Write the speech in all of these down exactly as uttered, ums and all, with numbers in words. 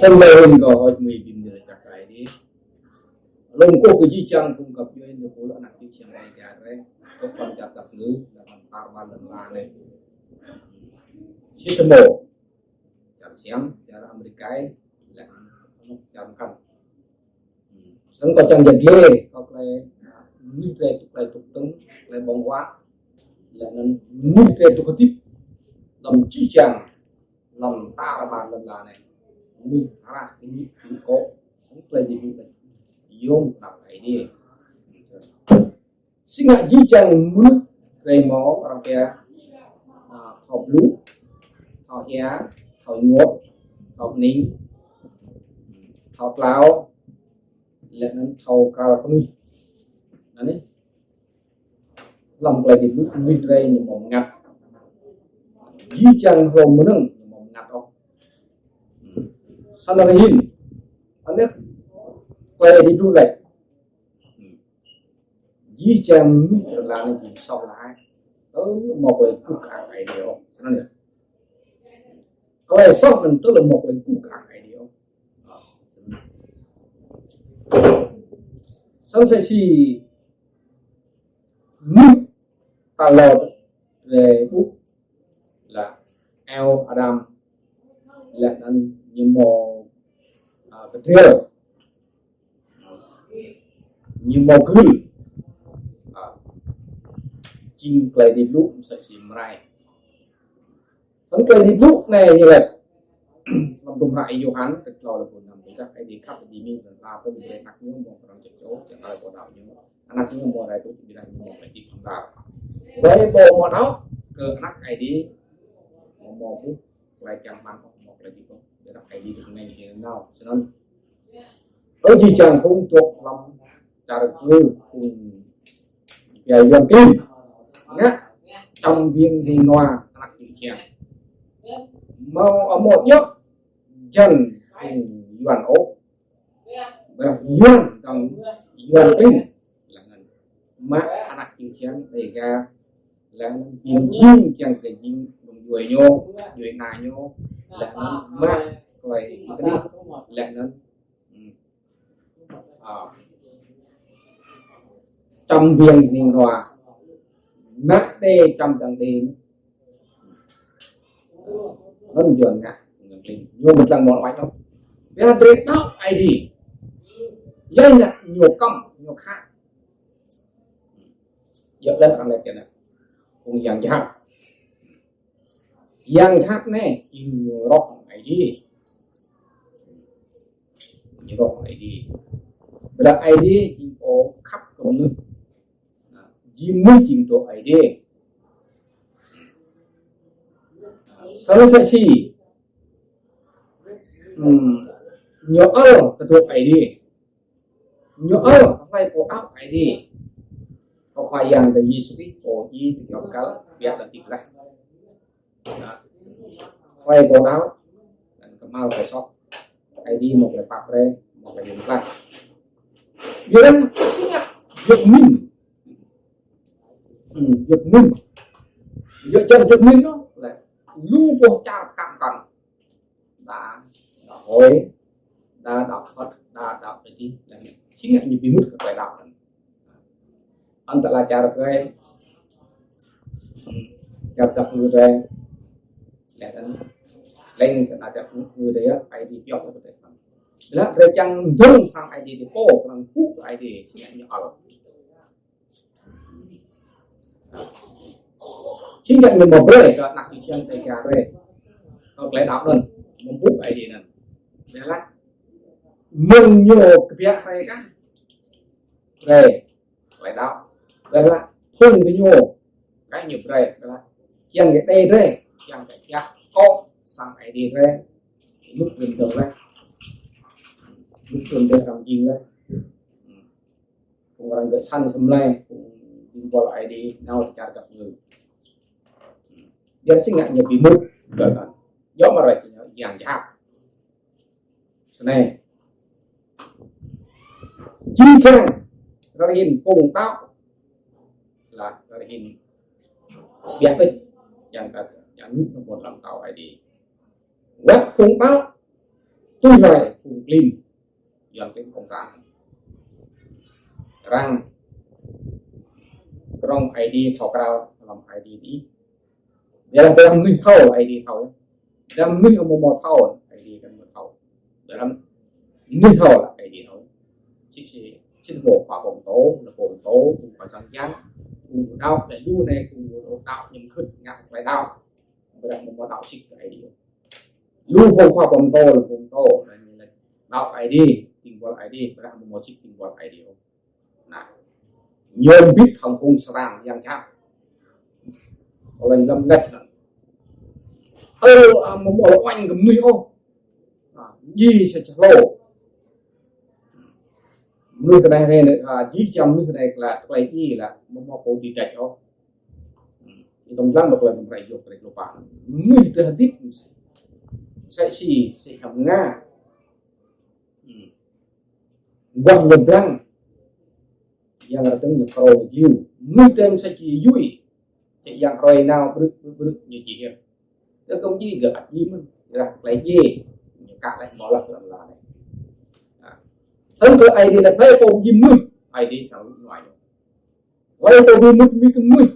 Snăn lĕ hĭn kâo hơ̆k mơak bi mni lač jăk kơ Aê Diê. Lŏ kkuh kơ jih jang phung găp djuê, ñu pô lŏ anak čư̆ čhiăng Dega drei, kơ phung čar găp ngư, leh anăn tar ƀar lăn ala anei. Sĭt mơh, čar Siam, čar Amêrik, leh anăn čar mkăn. Snăn kâo čiăng yăl dliê kơ klei, mnuih drei tŭ klei tŭk tơ̆ng, klei ƀơ̆ng huă, leh anăn mnuih drei tŭ hdĭp hlăm jih jang, hlăm tar ƀar lăn ala anei. Mnuih hră kơ ñu kơ, snăn klei dĭ ƀuh leh, yuôm hlăm Aê Diê. Si ngă jih jang mnuih drei mâo arăng pia, ah, thâo blŭ, thâo hia, thâo ênguôt, thâo hnĭng, thâo tlao, leh anăn thâo kral knuih. Anei, hlăm klei dĭ ƀuh mnuih drei ñu mâo mngăt. Jih jang hlô mnơ̆ng ñu mâo mngăt ôh. Snăn lĕ hĭn, anei klei dĭ ƀuh leh. Jih jang mnuih lăn ala anei jing soh leh. Tơl mâo klei guh kơang Aê Diê ôh. Snăn yơh. Klei soh anăn tơl mâo klei guh kơang Aê Diê ôh. Snăn msĕ si mnuih tal êlâo drei ƀuh leh Êwa Ađam, leh anăn ñu mâo, ah, kdriêl, ñu mâo gưl. Ah, jing klei dĭ ƀuh msĕ si mrai. Snăn klei dĭ ƀuh anei ñu lač. Hlăm hdruôm hră Yôhan, kdrêč tlâo, êlan năm, bi jăk Aê Diê khăp Aê Diê mĭn lăn ala, tơl brei anak ñu mâo knŏng jăk čô, čiăng hlei pô đăo ñu, anak ñu amâo rai tuč, ƀiădah ñu mâo klei hdĭp hlŏng lar. Hlei pô amâo đăo kơ anak Aê Diê, amâo mâo ƀuh klei čang hmăng, amâo mâo klei hdĭp ôh, ƀiădah Aê Diê dôk ngêñ jing nanao. Snăn, ơ jih jang phung dôk hlăm čar gru, phung pia Yuăn klin, ngă čăm biêng hnĭng hnua anak čư̆ čhiăng. Mâo amâo djŏ jăn phung Yuăn ôh, ƀiădah Yuăn dơ̆ng, Yuăn klin. Leh anăn mă anak čư̆ čhiăng Dega, leh anăn bi mjing čiăng kơ jing mơ̆ng djuê ñu, djuê ana ñu, leh anăn mă klei hdĭp, leh anăn, hmm, ah, čăm biêng hnĭng hnua, mă đê čăm dăng đê. Anăn Yuăn ngă, ñu mdlăng mâo lač ôh. Ƀiădah drei đăo Aê Diê, ya ngă ñu kăm, ñu khă. Yơh leh arăng lač kơ anăn phung yang jhat. Yang jhat anei jing ñu roh Aê Diê. Ñu roh Aê Diê. Ƀiădah Aê Diê jing pô khăp kơ mnuih. Jing mnuih jing dôk Aê Diê. Snăn msĕ si, hmm, ñu ăl kơ dôk Aê Diê. Ñu ăl hlei pô đăo Aê Diê. Kơ Khua Yang drei Yêsu Krist pô jing dôk kal biă lăn ti leh. Hlei pô đăo, leh anăn kmhal klei soh, Aê Diê mâo klei pap brei, mâo klei yuôm tlaih. Ƀiădah si ngă jăk mĭn. Hmm, jăk mĭn. Jăk čăm jăk mĭn ôh, leh lu boh čar kăm kăn. Đa, đa hôi, đa, đa phăt, đa, đa pơti, leh anăn si ngă ñu bi mŭt kơ klei đăo anăn. Anăn tơdah čar drei, hmm, čar găp ngư drei, leh anăn lĕ kơ čar găp ngư drei, Aê Diê pioh kơ drei. Leh drei čiăng dơ̆ng sang Aê Diê, drei pô knŏng mpŭ kơ Aê Diê, si ngă ñu ăl. Jing ñu mâo brei kơ anak čư̆ čhiăng Dega drei. Kơ klei đăo anăn, mâo mpŭ Aê Diê anăn. Ƀiădah mơ̆ng ñu kbiă hriê kah, brei klei đăo. Ƀiădah phung kơ ñu, kah ñu brei, ƀiădah čiăng kơ drei, čiăng kơ čiăng kơ sang Aê Diê drei, mŭt rĭm dơ̆ng leh. Mŭt rĭm dơ̆ng arăng jing leh. Phung arăng gơ̆ săn asei mlei, phung dĭng buăl Aê Diê nao ti čar găp ngư. Ƀiădah si ngă ñu bi mŭt, djŏ mơh arăng ñu yang jhat. Snei. Jih jang, arăng hĭn phung đăo, leh arăng hĭn biă pĭt, yang kat, yang ñu ƀuôn hlăm đăo Aê Diê. Wăt phung đăo, tui hlue phung klin, Yuăn klin cộng sản. Arăng krŏng Aê Diê thâo kral hlăm Aê Diê diih. Ƀiădah hlăm mnuih thâo Aê Diê thâo. Hlăm mnuih amâo mâo thâo Aê Diê kăn mâo thâo. Hlăm mnuih thâo Aê Diê thâo. Sĭt sĭt sĭt mâo khua pô mtô, leh pô mtô, phung khua čang čiăng, phung đăo, leh lu anei phung đăo ñu mkhưt ngă klei đăo. Ƀiădah amâo mâo đăo sĭt kơ Aê Diê. Lu phung khua pô mtô, leh pô mtô, leh ñu leh đăo Aê Diê, dĭng buăl Aê Diê, ƀiădah amâo mâo sĭt dĭng buăl Aê Diê. Nah, ñu mbĭt hŏng phung Satan yang jhat. Hlăm lăm leh anăn. Ơ, amâo mâo uêñ kơ mnuih ôh. Nah, djiê sa čhlô. Mnuih kơ anei, ah, djiê sa čhlô mnuih kơ anei klei, klei djiê leh, amâo mâo pô dưi dăč ôh. Ih tông dlăng dôk leh mrei yôk rei lupa. Mnuih drei hdĭp msĕ si, si hăm nga. Hmm. Guah ñu blang. Yang rơtưng ñu krô ñu dliu. Mnuih drei msĕ si yui. Čĕ yang hrơi nao brưk, brưk, brưk ñu jih yơh. Tơ kông jih gơ̆ ăt jih mơ̆n. Rah klei jih. Ñu kă leh mâo leh tuan la leh. Ha. Snăn kơ Aê Diê leh hlei pô jih mnuih. Aê Diê srăng lui ñu. Hlei pô bi mŭt bi kơ mnuih.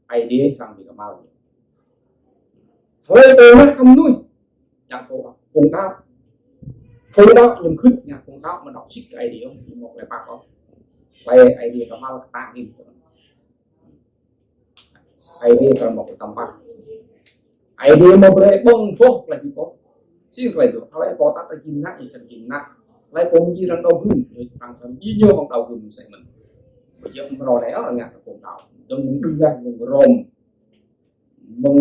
Aê Diê srăng bi kmhal ñu. Hlei pô ngă kơ mnuih. Čiăng kơ phung đăo. Phung đăo ñu mkhưt ngă phung đăo amâo đăo sĭt kơ Aê Diê ôh, ñu mâo klei pap ôh. Klei Aê Diê kmhal ktang hĭn. Aê Diê srăng mâo klei tăm pah. Aê Diê amâo brei ƀơ̆ng boh klei bi boh. Si klei dôk, hlei pô tăt jing mnă, ñu srăng jing mnă. Hlei pô mjing arăng đao gưm, ñu arăng srăng jing ñu hŏng đao gưm msĕ mơ̆n. Ƀiădah mrâo anei, ơ, ngă kơ phung đăo. Dơ̆ng mơ̆ng đưm leh, mơ̆ng Rôm. Mơ̆ng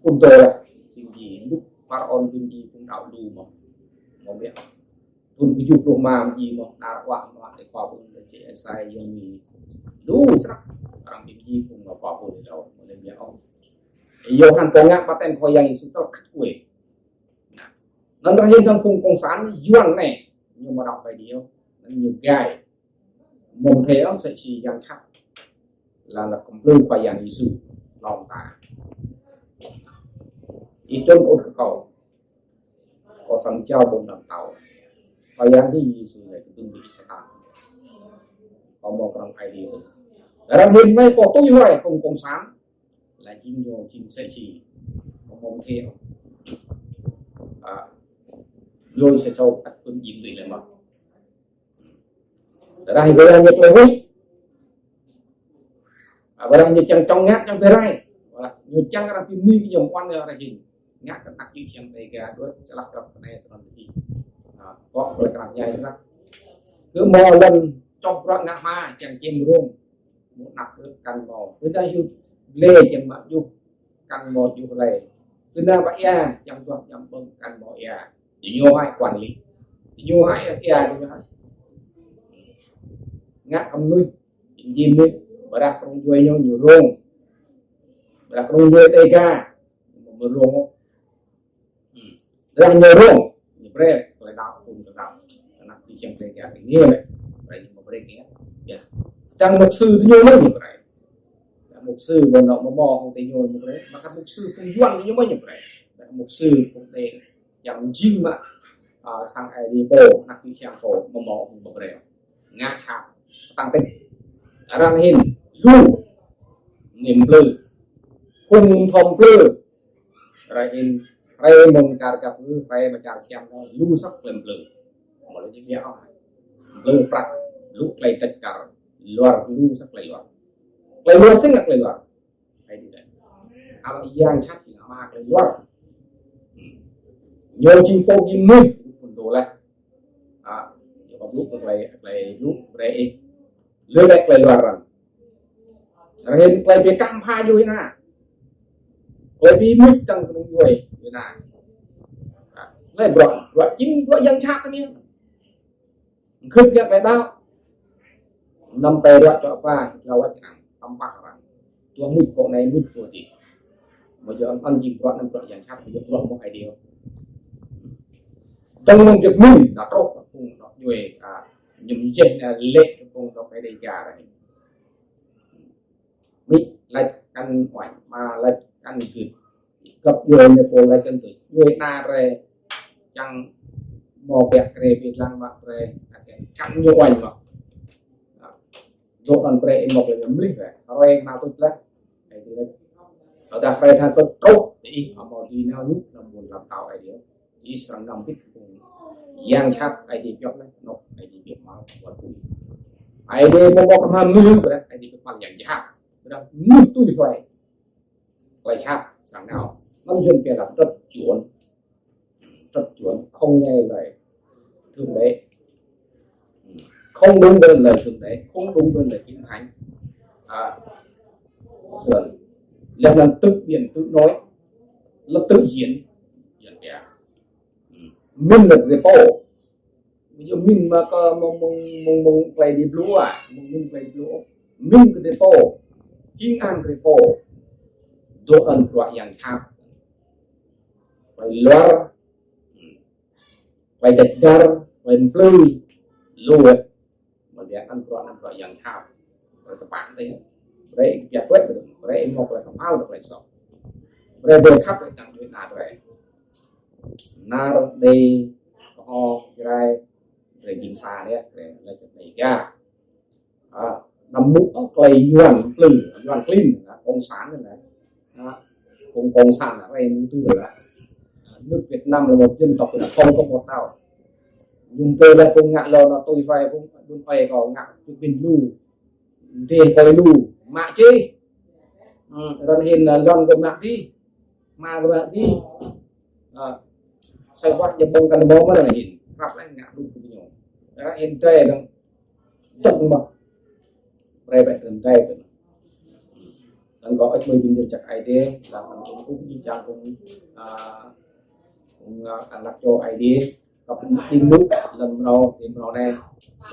phŭn dô leh, jing jih, lu Pharaôn jing jih phung đăo lu mơh. Mâo biă. Thŭn kjuh pluh êma jih mơh, đar wă mơh, ti khua pô, ti Êsai, Yêrêmi. Lu snăk, arăng jing jih phung khua pô dô, mâo leh biă ôh. Yôhan pô ngă paten Khua Yang Yêsu tơl khăt kuê. Anăn arăng hĭn hŏng phung cộng sản Yuăn anei, ñu amâo đăo Aê Diê ôh, anăn ñu gai. Mơ̆ng thê ôh msĕ si yang jhat. Leh anăn kăm plư Khua Yang Yêsu tlâo mta. Ih čuôn kơ ŭt kơ kâo. Kâo srăng jao ƀuôn ala mtao. Khua Yang Yêsu anei kdŭn bi Satan. Kâo mâo knŏng Aê Diê. Arăng hĭn anei kâo tui hlue phung cộng sản. Leh jing ñu jing msĕ si. Kâo mâo mthê. A, ñu sa čô ăt pơm jing tui leh mơh. Tơdah ih ƀuh ñu klei huĭ. A, ƀudah ñu čiăng čŏng ngă čiăng bi rai. Ƀudah ñu čiăng arăng bi mni kơ ñu mơ̆ng arăng hĭn. Ngă kơ anak čư̆ čiăng Dega đuĕ čălăk krăp kơ anei tơnăn ti. A, kŏ klei knap mñai snăk. Kơ mâo lăn čŏk bruă ngă hma čiăng čem rông. Mâo anak kơ kăn mâo. Ƀiădah hiu ble čiăng mă juh. Kăn mâo juh lei. Kơ nao ba êa čiăng duah čiăng ƀơ̆ng kăn mâo êa. Diñu hĕ quản lý. Diñu hĕ êa diñu hĕ. Ngă kơ mnuih. Jing mnuih. Ƀudah krŏng djuê ñu ñu rông. Ƀudah krŏng djuê Dega. Ñu rông. Hmm. Ƀudah ñu rông. Ñu brei klei đăo, phung đăo. Anak čư̆ čiăng Dega êngiê leh. Brei ñu brei êngiê. Ya. Čiăng mục sư diñu mơh ñu brei. Čiăng mục sư ƀuh ñu mâo mâo hŏng diñu ñu brei. Mă kơ mục sư phung Yuăn diñu mơh ñu brei. Čiăng mục sư phung Dega. Čiăng jing mă, a, sang Aê Diê pô, anak čư̆ čiăng pô, mâo mâo hŏng ñu brei. Ngă čăp. Tăng tĭt. Arăng hĭn. Lu. Ñu mplư. Phung thâo mplư. Rai in, rai mơ̆ng čar găp ngư, rai mơ̆ng čar Siam, lu snăk klei mplư. Mâo lu jih biă ôh. Mplư prăk, lu klei dăč kar, luar lu snăk klei luar. Klei luar snăk klei luar. Ai di deh. Ama yang čăt, ama klei luar. Hmm. Ñu jing pô jing mnuih, pun dôk leh. A, ñu pă lu klei, klei lu, brei ih. Lu leh klei luar arăng. Arăng hĭn klei bi kăm pha djuê ana. Klei bi mŭt čiăng kơ djuê ana. Klei bruă, bruă jing, bruă yang čăt anei. Khưt ngă klei đăo. Năm klei bruă čŏk pha, tlâo wăt arăng, tăm pah arăng. Tuah mŭt pô anei mŭt pô dih. Mâo djŏ ăn jing bruă anăn bruă yang čăt, mâo djŏ bruă mơ̆ng Aê Diê. Tơl mơ̆ng jơk mĭn, na truh kơ phung djuê, a, ñu mjeh na lĕ kơ phung djuê Dega anei. Mĭn lač kăn uêñ, ama lač kăn gưt. Găp djuê ñu pô lač kăn gưt. Djuê ana rai. Čiăng mâo biă kriê bi dlăng mă brei, akĕ kăn ñu uañ mă. Dôk anăn brei êmok leh mlih wĕ. Hruê nao tuč leh. Ai tiê. Tơdah hruê tha tuč truh, ih amâo dưi nao ñu, năm ƀuôn hlăm tao Aê Diê. Ih srăng năm bĭt. Yang jhat Aê Diê pioh leh, nôk Aê Diê pioh mâo, wăt pui. Aê Diê mâo mâo kmhal mnuih, ƀiădah Aê Diê pioh yang jhat. Ƀiădah mnuih tui hluê. Klei jhat srăng nao. Năm Yuăn pia là trật chủa. Trật chủa, không nghe lời Thượng Đế. Không đúng với lời Thượng Đế, không đúng với lời Kinh Thánh. À, rồi, leh anăn tự biện tự nói, là tự diễn, diễn bịa. Hm. Mĭn là repo. Ví dụ mĭn mă kơ mông, mông, mông, mông klei Diê blŭ à, mông mĭn klei Diê blŭ. Mĭn kơ repo, king ang repo. Dôk anăn bruă yang jhat. Klei luar, klei dăč dar, klei mplư, lu, ơ. Mă dia anăn bruă, anăn bruă yang jhat. Klei tpă tê. Brei biă tuĕ, brei mâo klei kmhal, klei soh. Brei, brei khăp, brei tăng duit na brei. Nar đei, kơ ho, Jrai, brei jing sa ya, brei leh čăt đei ga. À, năm mŭt ơ klei Yuăn klin, Yuăn klin, à, cộng sản này. À, cộng, cộng sản là rei mŭt tơ là. À, nước Việt Nam là một dân tộc là không có một tao. Ñu pô leh phung ngă lŏ nao tui hluê phung, phung pê kâo ngă Việt Minh lu. Dê pê lu, mă čih. Hm, răn hĭn, à, lŏn kơ mă ti. Mă kơ mă ti. À, sai wah jabông kăn mâo mă răn hĭn. Rap leh ngă lu kơ ñu. Răn hĭn dê dong. Tơ̆ng mă. Brei ƀĕ kơ dê kơ. Lăn kâo ăt mơi bin jăk Aê Diê, lăn kâo ŭk jih jang kơ, à, kơ, à, anak čô Aê Diê, kơ phung tin mŭt, lăn mrâo, tin mrâo anei.